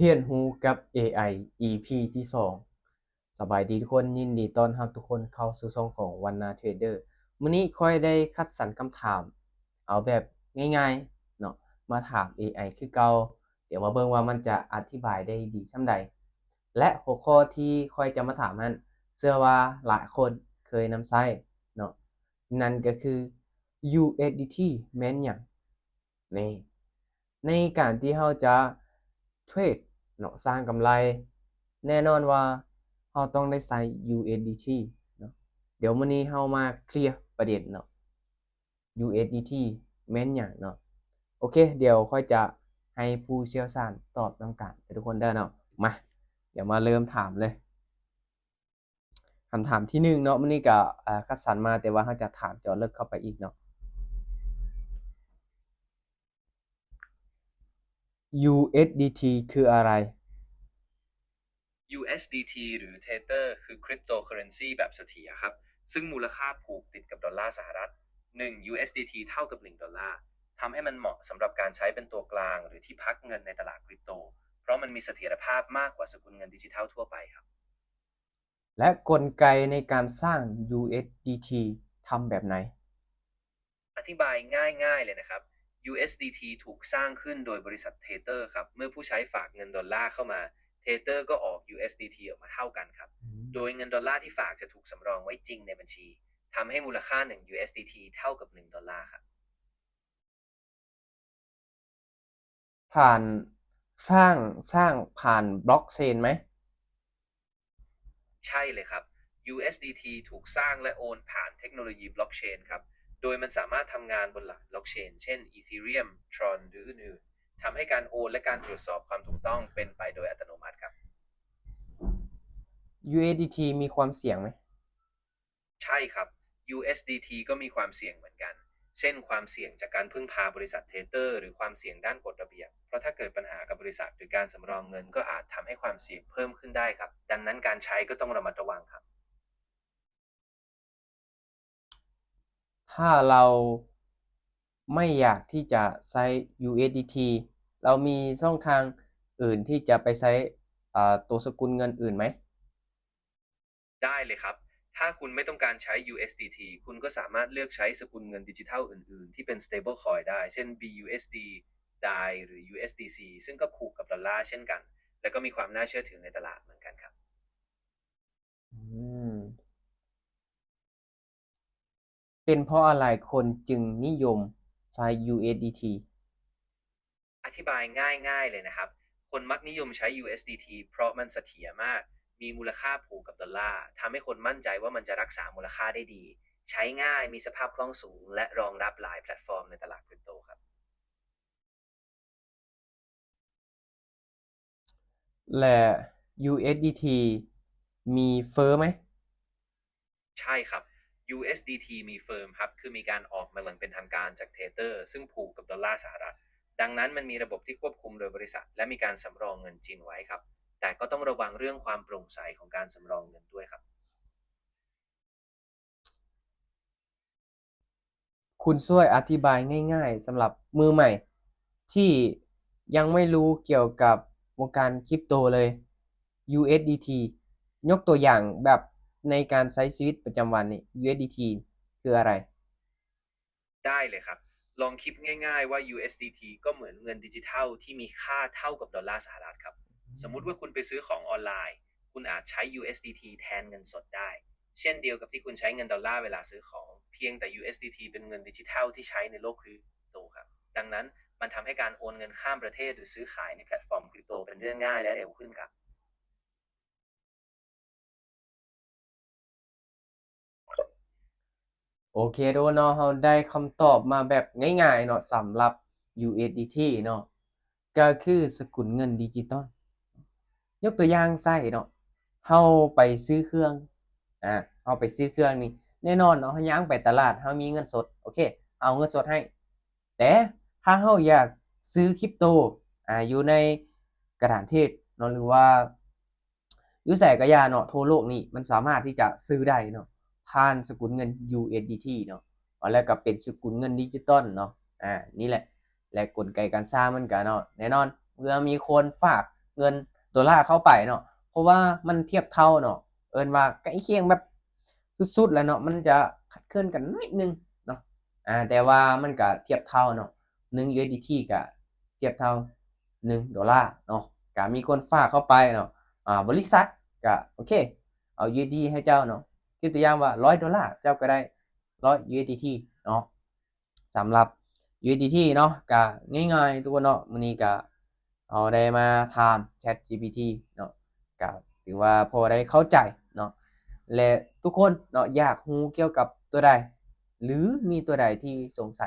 ຮຽນຮູ້ກັບເອໄອ ອີພີທີສອງ. ສະບາຍດີທຸກຄົນ, ຍິນດີຕ້ອນຮັບທຸກຄົນເຂົ້າສູ່ຊ່ອງຂອງວັນນາເທຣດເດີ. ມື້ນີ້ຂ້ອຍໄດ້ຄັດສັນຄຳຖາມ ເອົາແບບງ່າຍໆເນາະ ມາຖາມເອໄອຄືເກົ່າ. ດຽວມາເບິ່ງວ່າມັນຈະອະທິບາຍໄດ້ດີສ່ຳໃດ ແລະ ຫົວຂໍ້ທີ່ຂ້ອຍຈະມາຖາມນັ້ນ ເຊື່ອວ່າຫຼາຍຄົນເຄີຍນຳໃຊ້ເນາະ, ນັ້ນກໍຄື ຢູເອັສດີທີ ແມ່ນຫຍັງ? ນີ້ ໃນການທີ່ເຮົາຈະເທຣດເນາະ ສ້າງກຳໄລ ແນ່ນອນວ່າເຮົາຕ້ອງໄດ້ໃຊ້ ຢູເອັສດີທີ ເນາະ. ດຽວມື້ນີ້ເຮົາມາເຄລຍປະເດັນເນາະ ຢູເອັສດີທີ ແມ່ນຫຍັງເນາະ. ໂອເຄ ດຽວຂ້ອຍຈະໃຫ້ຜູ້ຊ່ຽວຊານຕອບນຳກັນເດີທຸກຄົນເດີເນາະ. ມາ ດຽວມາເລີ່ມຖາມເລີຍ. ຄຳຖາມທີໜຶ່ງເນາະ, ມື້ນີ້ກໍ ເອີ ຄັດສັນມາ ແຕ່ວ່າເຮົາຈະຖາມເຈາະເລິກເຂົ້າໄປອີກເນາະ. ຢູເອັສດີທີ ຄືອະໄລ? ຢູເອັສດີທີ ຫຼື Tether ຄື cryptocurrency ແບບສະຖຽນຄັບ ຊຶ່ງມູນລະຄ່າຜູກຕິດກັບດອນລາສະຫະລັດ. ໜຶ່ງ ຢູເອັສດີທີ ເທົ່າກັບ ໜຶ່ງ ດອນລາ, ທຳໃຫ້ມັນເໝາະສຳລັບການໃຊ້ເປັນຕົວກາງ ຫຼື ທີ່ພັກເງິນໃນຕະຫຼາດຄຣິບໂຕ ເພາະມັນມີສະຖຽນນະພາບມາກກວ່າສະກຸນເງິນດິຈິທັລທົ່ວໄປຄັບ. ແລະ ກົນໄກໃນການສ້າງ ຢູເອັສດີທີ ທຳແບບໃດ? ອະທິບາຍງ່າຍໆເລີຍນະຄັບ, ຢູເອັສດີທີ ຖືກສ້າງຂຶ້ນໂດຍບໍລິສັດ Tether ຄັບ. ເມື່ອຜູ້ໃຊ້ຝາກເງິນດອນລາເຂົ້າມາ, Tether ກໍອອກ ຢູເອັສດີທີ ອອກມາເທົ່າກັນຄັບ. ໂດຍເງິນດອນລາທີ່ຝາກຈະຖືກສຳລອງໄວ້ຈິງໃນບັນຊີ, ທຳໃຫ້ມູນລະຄ່າ ໜຶ່ງ ຢູເອັສດີທີ ເທົ່າກັບ ໜຶ່ງ ດອນລາຄັບ. ຜ່ານ ສ້າງ ສ້າງຜ່ານບລັອກເຊນໄໝ? ໃຊ່ເລີຍຄັບ, ຢູເອັສດີທີ ຖືກສ້າງ ແລະ ໂອນຜ່ານເທັກໂນໂລຢີບລັອກເຊນຄັບ, ໂດຍມັນສາມາດທຳງານບົນຫຼາຍບລັອກເຊນ ເຊັ່ນ ອີເທີຣຽມ, ທຣອນ ຫຼື ອື່ນໆ, ທຳໃຫ້ການໂອນ ແລະ ການກວດສອບຄວາມຖືກຕ້ອງເປັນໄປໂດຍອັດຕະໂນມັດຄັບ. ຢູເອັສດີທີ ມີຄວາມສ່ຽງໄໝ? ໃຊ່ຄັບ, ຢູເອັສດີທີ ກໍມີຄວາມສ່ຽງເໝືອນກັນ, ເຊັ່ນ ຄວາມສ່ຽງຈາກການເພິ່ງພາບໍລິສັດ Tether ຫຼື ຄວາມສ່ຽງດ້ານກົດລະບຽບ, ເພາະຖ້າເກີດບັນຫາກັບບໍລິສັດ ຫຼື ການສຳລອງເງິນ ກໍອາດທຳໃຫ້ຄວາມສ່ຽງເພີ່ມຂຶ້ນໄດ້ຄັບ. ດັ່ງນັ້ນ ການໃຊ້ກໍຕ້ອງລະມັດລະວັງຄັບ. ຖ້າເຮົາໄມ່ຢາກທີ່ຈະໃຊ້ ຢູເອັສດີທີ ເຮົາມີຊ່ອງທາງອື່ນທີ່ຈະໄປໃຊ້ ອາ ໂຕສະກຸນເງິນອື່ນໄໝ? ໄດ້ເລີຍຄັບ, ຖ້າຄຸນໄມ່ຕ້ອງການໃຊ້ ຢູເອັສດີທີ ຄຸນກໍສາມາດເລືອກໃຊ້ສະກຸນເງິນດິຈິທັລອື່ນໆ ທີ່ເປັນ stablecoin ໄດ້ ເຊັ່ນ ບີຢູເອັສດີ ໄດ ຫຼື ຢູເອັສດີຊີ ຊຶ່ງກໍຜູກກັບດອນລາເຊັ່ນກັນ ແລະ ກໍມີຄວາມໜ້າເຊື່ອຖືໃນຕະຫຼາດເໝືອນກັນຄັບ. ອືມ ເປັນເພາະອະໄລຄົນຈຶ່ງນິຍົມໃຊ້ ຢູເອັສດີທີ? ອະທິບາຍງ່າຍໆເລີຍນະຄັບ, ຄົນມັກນິຍົມໃຊ້ ຢູເອັສດີທີ ເພາະມັນສະຖຽນມາກ, ມີມູນລະຄ່າຜູກກັບດອນລາ, ທຳໃຫ້ຄົນໝັ້ນໃຈວ່າມັນຈະຮັກສາມູນລະຄ່າໄດ້ດີ, ໃຊ້ງ່າຍ, ມີສະພາບຄ່ອງສູງ ແລະ ຮອງຮັບຫຼາຍແພລດຟອມໃນຕະຫຼາດຄຣິບໂຕຄັບ. ແລະ ຢູເອັສດີທີ ມີເຟີ້ໄໝ? ໃຊ່ຄັບ, ຢູເອັສດີທີ ມີເຟີ້ຄັບ, ຄືມີການອອກມາຢ່າງເປັນທາງການຈາກ Tether ຊຶ່ງຜູກກັບດອນລາສະຫະລັດ. ດັ່ງນັ້ນ ມັນມີລະບົບທີ່ຄວບຄຸມໂດຍບໍລິສັດ ແລະ ມີການສຳລອງເງິນຈິງໄວ້ຄັບ, ແຕ່ກໍຕ້ອງລະວັງເລື່ອງຄວາມໂປ່ງໃສຂອງການສຳລອງເງິນດ້ວຍຄັບ. ຄຸນຊ່ວຍອະທິບາຍງ່າຍໆສຳລັບມືໃໝ່ທີ່ຍັງໄມ່ຮູ້ກ່ຽວກັບວົງການຄຣິບໂຕເລີຍ ຢູເອັສດີທີ ຍົກຕົວຢ່າງແບບໃນການໃຊ້ຊີວິດປະຈຳວັນນີ້ ຢູເອັສດີທີ ຄືອະໄລ? ໄດ້ເລີຍຄັບ, ລອງຄິດງ່າຍໆວ່າ ຢູເອັສດີທີ ກໍເໝືອນເງິນດິຈິທັລທີ່ມີຄ່າເທົ່າກັບດອນລາສະຫະລັດຄັບ. ສົມມຸດວ່າຄຸນໄປຊື້ຂອງອອນລາຍ, ຄຸນອາດໃຊ້ ຢູເອັສດີທີ ແທນເງິນສົດໄດ້ ເຊັ່ນດຽວກັບທີ່ຄຸນໃຊ້ເງິນດອນລາເວລາຊື້ຂອງ, ພຽງແຕ່ ຢູເອັສດີທີ ເປັນເງິນດິຈິທັລທີ່ໃຊ້ໃນໂລກຄຣິບໂຕຄັບ. ດັ່ງນັ້ນ ມັນທຳໃຫ້ການໂອນເງິນຂ້າມປະເທດ ຫຼື ຊື້ຂາຍໃນແພລດຟອມຄຣິບໂຕເປັນເລື່ອງງ່າຍ ແລະ ເລັວຂຶ້ນຄັບ. ໂອເຄເນາະ, ເຮົາໄດ້ຄຳຕອບມາແບບງ່າຍໆເນາະ ສຳລັບ ຢູເອັສດີທີ ເນາະ, ກໍຄືສະກຸນເງິນດິຈິຕອນ. ຍົກຕົວຢ່າງໃສ່ເນາະ, ເຮົາໄປຊື້ເຄື່ອງ, ອາ ເຮົາໄປຊື້ເຄື່ອງນີ້ ແນ່ນອນເນາະ, ເຮົາຍ່າງໄປຕະຫຼາດ, ເຮົາມີເງິນສົດ, ໂອເຄ ເອົາເງິນສົດໃຫ້. ແຕ່ຖ້າເຮົາຢາກຊື້ຄຣິບໂຕ ອາ ຢູ່ໃນກະຕ່າງປະເທດເນາະ ຫຼືວ່າ ຢູ່ໃສກໍຢ່າເນາະ, ທົ່ວໂລກນີ້ມັນສາມາດທີ່ຈະຊື້ໄດ້ເນາະ ຜ່ານສະກຸນເງິນ ຢູເອັສດີທີ ເນາະ, ແລ້ວກໍເປັນສະກຸນເງິນດິຈິຕອນເນາະ. ອາ ນີ້ແຫຼະ ແລະ ກົນໄກການສ້າງມັນກໍເນາະ ແນ່ນອນ ເມື່ອມີຄົນຝາກ ເງິນໂດລາເຂົ້າໄປເນາະ ເພາະວ່າມັນທຽບເທົ່າເນາະ ເອີ້ນວ່າໃກ້ຄຽງແບບສຸດໆແລ້ວເນາະ ມັນຈະຄາດເຄື່ອນກັນໜ້ອຍໜຶ່ງເນາະ ອາ ແຕ່ວ່າມັນກະທຽບເທົ່າເນາະ ໜຶ່ງ USDT ກະທຽບເທົ່າໜຶ່ງໂດລາເນາະ ກະມີຄົນຝາກເຂົ້າໄປເນາະ ອາ ບໍລິສັດກະ ໂອເຄ ເອົາ USDT ໃຫ້ເຈົ້າເນາະ ຄືຕົວຢ່າງວ່າຮ້ອຍໂດລາ ເຈົ້າກະໄດ້ຮ້ອຍ USDT ເນາະ. ສຳລັບ USDT ເນາະ ກະງ່າຍໆ ທຸກຄົນເນາະ ມື້ນີ້ກະເຮົາໄດ້ມາຖາມ ChatGPT ເນາະ ກະຖືວ່າພໍໄດ້ເຂົ້າໃຈເນາະ ແລະ ທຸກຄົນເນາະ ຢາກຮູ້ກ່ຽວກັບຕົວໃດ ຫຼື ມີຕົວໃດທີ່ສົງໄສ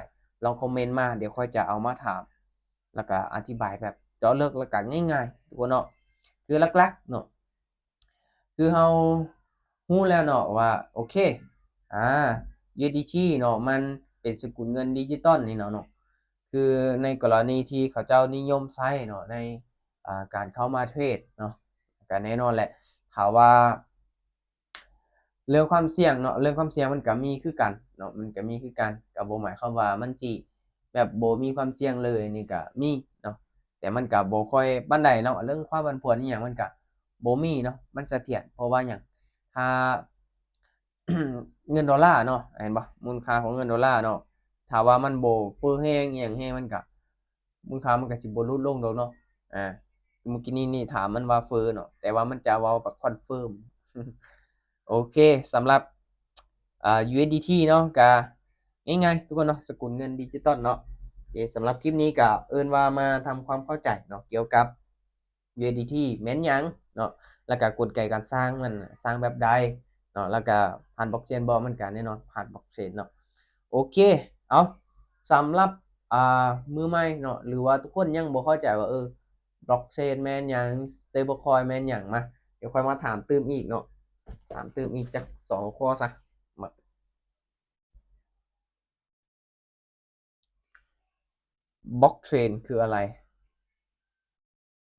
ລອງຄອມເມັນມາ ດຽວຂ້ອຍຈະເອົາມາຖາມ ແລ້ວກະອະທິບາຍແບບເຈາະເລິກ ແລ້ວກະງ່າຍໆ ທຸກຄົນເນາະ ຄືຫຼັກໆເນາະ ຄືເຮົາຮູ້ແລ້ວເນາະວ່າ ໂອເຄ ອາ USDT ເນາະ ມັນເປັນສະກຸນເງິນດິຈິຕອນນີ້ເນາະ ເນາະ ຄືໃນກໍລະນີທີ່ເຂົາເຈົ້ານິຍົມໃຊ້ເນາະ ໃນ ອາ ການເຂົ້າມາເທຣດເນາະ ກະແນ່ນອນແຫຼະ ຖ້າວ່າເລື່ອງຄວາມສ່ຽງເນາະ ເລື່ອງຄວາມສ່ຽງມັນກະມີຄືກັນເນາະ ມັນກະມີຄືກັນ ກະບໍ່ໝາຍຄວາມວ່າມັນຊິແບບບໍ່ມີຄວາມສ່ຽງເລີຍ ນີ້ກະມີເນາະ ແຕ່ມັນກະບໍ່ຄ່ອຍປານໃດເນາະ ເລື່ອງຄວາມຜັນຜວນອີ່ຫຍັງມັນກະບໍ່ມີເນາະ ມັນສະຖຽນ ເພາະວ່າຫຍັງ ຖ້າ ເງິນໂດລາເນາະ ເຫັນບໍ່ ມູນຄ່າຂອງເງິນໂດລາເນາະ ຖ້າວ່າມັນບໍ່ເຟີ້ແຮງອີ່ຫຍັງແຮງ ມັນກະ ມູນຄ່າມັນກະຊິບໍ່ຫຼຸດລົງດອກເນາະ ອາ ມື້ກີ້ນີ້ນີ້ຖາມມັນວ່າເຟີ້ເນາະ ແຕ່ວ່າມັນຈະເວົ້າແບບຄອນເຟີມ ໂອເຄ ສຳລັບ ອາ USDT ເນາະ ກະງ່າຍໆ ທຸກຄົນເນາະ ສະກຸນເງິນດິຈິຕອນເນາະ ເອ ສຳລັບຄລິບນີ້ກະເອີ້ນວ່າມາທຳຄວາມເຂົ້າໃຈເນາະ ກ່ຽວກັບ USDT ແມ່ນຫຍັງເນາະ ແລ້ວກະກົນໄກການສ້າງມັນ ສ້າງແບບໃດເນາະ ແລ້ວກະຜ່ານບລັອກເຊນບໍ່ ມັນກະແນ່ນອນຜ່ານບລັອກເຊນເນາະ ໂອເຄ ເອົາ ສຳລັບ ອາ ມືໃໝ່ເນາະ ຫຼືວ່າທຸກຄົນຍັງບໍ່ເຂົ້າໃຈວ່າ ເອີ ບລັອກເຊນແມ່ນຫຍັງ ສະເຕເບິລຄອຍແມ່ນຫຍັງ ມາ ດຽວຂ້ອຍມາຖາມຕື່ມອີກເນາະ ຖາມຕື່ມອີກຈັກສອງຂໍ້ຊະ ມາ ບລັອກເຊນຄືອະໄລ?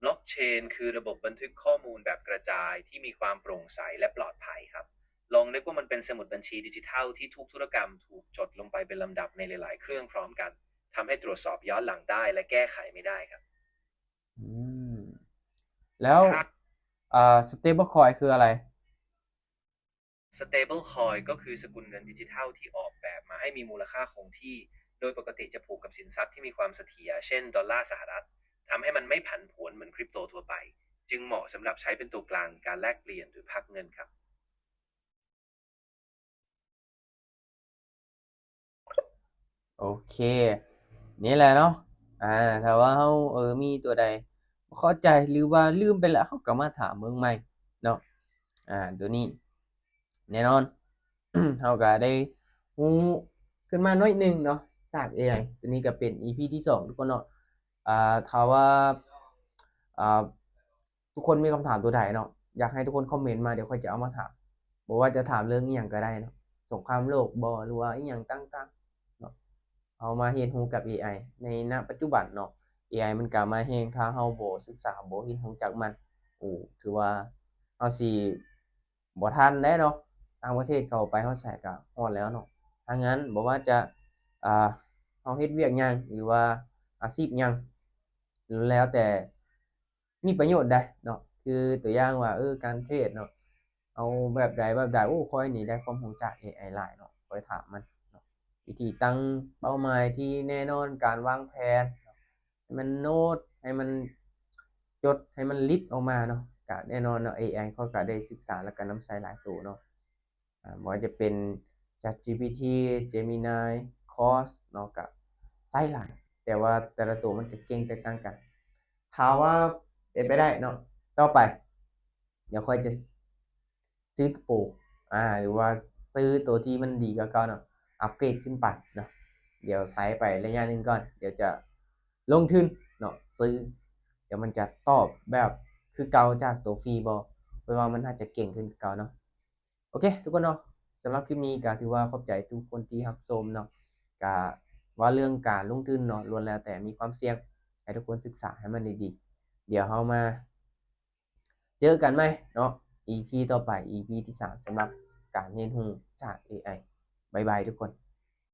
บล็อกเชนคือระบบบันทึกข้อมูลแบบกระจายที่มีความโปร่งใสและปลอดภัยครับ ลองนึกว่ามันเป็นสมุดบัญชีดิจิทัลที่ทุกธุรกรรมถูกจดลงไปเป็นลำดับในหลายๆ เครื่องพร้อมกัน ทำให้ตรวจสอบย้อนหลังได้และแก้ไขไม่ได้ครับ อืม แล้ว ครับ อ่า สเตเบิลคอยน์คืออะไร? stablecoin ก็คือสกุลเงินดิจิทัลที่ออกแบบมาให้มีมูลค่าคงที่ โดยปกติจะผูกกับสินทรัพย์ที่มีความเสถียร เช่น ดอลลาร์สหรัฐ ทำให้มันไม่ผันผวนเหมือนคริปโตทั่วไป จึงเหมาะสำหรับใช้เป็นตัวกลางในการแลกเปลี่ยนหรือพักเงินครับ โอเค นี่แหละเนาะ อ่า ถ้าว่าเฮา เออ มีตัวใดบ่เข้าใจ หรือว่าลืมไปแล้ว เฮาก็มาถามเบิ่งใหม่เนาะ อ่า ตัวนี้ แน่นอน เฮาก็ได้รู้ขึ้นมาหน่อยหนึ่งเนาะ จากเอไอ ตัวนี้ก็เป็นอีพีที่สอง ทุกคนเนาะ อ่า ถ้าว่า อ่า ทุกคนมีคำถามตัวใดเนาะ อยากให้ทุกคนคอมเมนต์มา เดี๋ยวข้อยจะเอามาถาม บ่ว่าจะถามเรื่องอิหยังก็ได้เนาะ สงครามโลกบ่ หรือว่าอิหยังต่างๆเนาะ เฮามาเรียนรู้กับเอไอ ใน ณ ปัจจุบันเนาะ เอไอมันก็มาแฮง ถ้าเฮาบ่ศึกษา บ่เรียนรู้จากมัน โอ้ ถือว่าเฮาสิบ่ทันแล้วเนาะ ต่างประเทศเขาไปฮอดไสก็ฮอดแล้วเนาะ ถ้างั้นบ่ว่าจะ อ่า เฮาเฮ็ดเวียกหยัง หรือว่าอาชีพหยัง แล้วแต่ มีประโยชน์ได้เนาะ คือตัวอย่างว่า เออ การเทรดเนาะ เอาแบบใดแบบใด โอ้ ข้อยนี่ได้ความรู้จากเอไอหลายเนาะ ข้อยถามมันเนาะ วิธีตั้งเป้าหมายที่แน่นอน การวางแผนเนาะ ให้มันโน้ต ให้มันจด ให้มันลิสต์ออกมาเนาะ ก็แน่นอนเนาะ เอไอข้อยก็ได้ศึกษาแล้วก็นำใช้หลายตัวเนาะ อ่า บ่ว่าจะเป็น ChatGPT Gemini Claude เนาะ ก็ใช้หลาย แต่ว่าแต่ละตัวมันก็เก่งแตกต่างกัน ถ้าว่าเป็นไปได้เนาะ ต่อไป เดี๋ยวข้อยจะซื้อโปร อ่า หรือว่าซื้อตัวที่มันดีกว่าเก่าเนาะ อัปเกรดขึ้นไปเนาะ เดี๋ยวใช้ไประยะหนึ่งก่อน เดี๋ยวจะลงทุนเนาะ ซื้อ เดี๋ยวมันจะตอบแบบคือเก่าจากตัวฟรีบ่ เพราะว่ามันอาจจะเก่งขึ้นกว่าเก่าเนาะ โอเค ทุกคนเนาะ สำหรับคลิปนี้ก็ถือว่าขอบใจทุกคนที่รับชมเนาะ ก็ว่าเรื่องการลงทุนเนาะ ล้วนแล้วแต่มีความเสี่ยง ให้ทุกคนศึกษาให้มันดีๆ เดี๋ยวเรามาเจอกันใหม่เนาะ อีพีต่อไป อีพีที่สาม สำหรับการเรียนรู้จากเอไอ บ๊ายบายทุกคน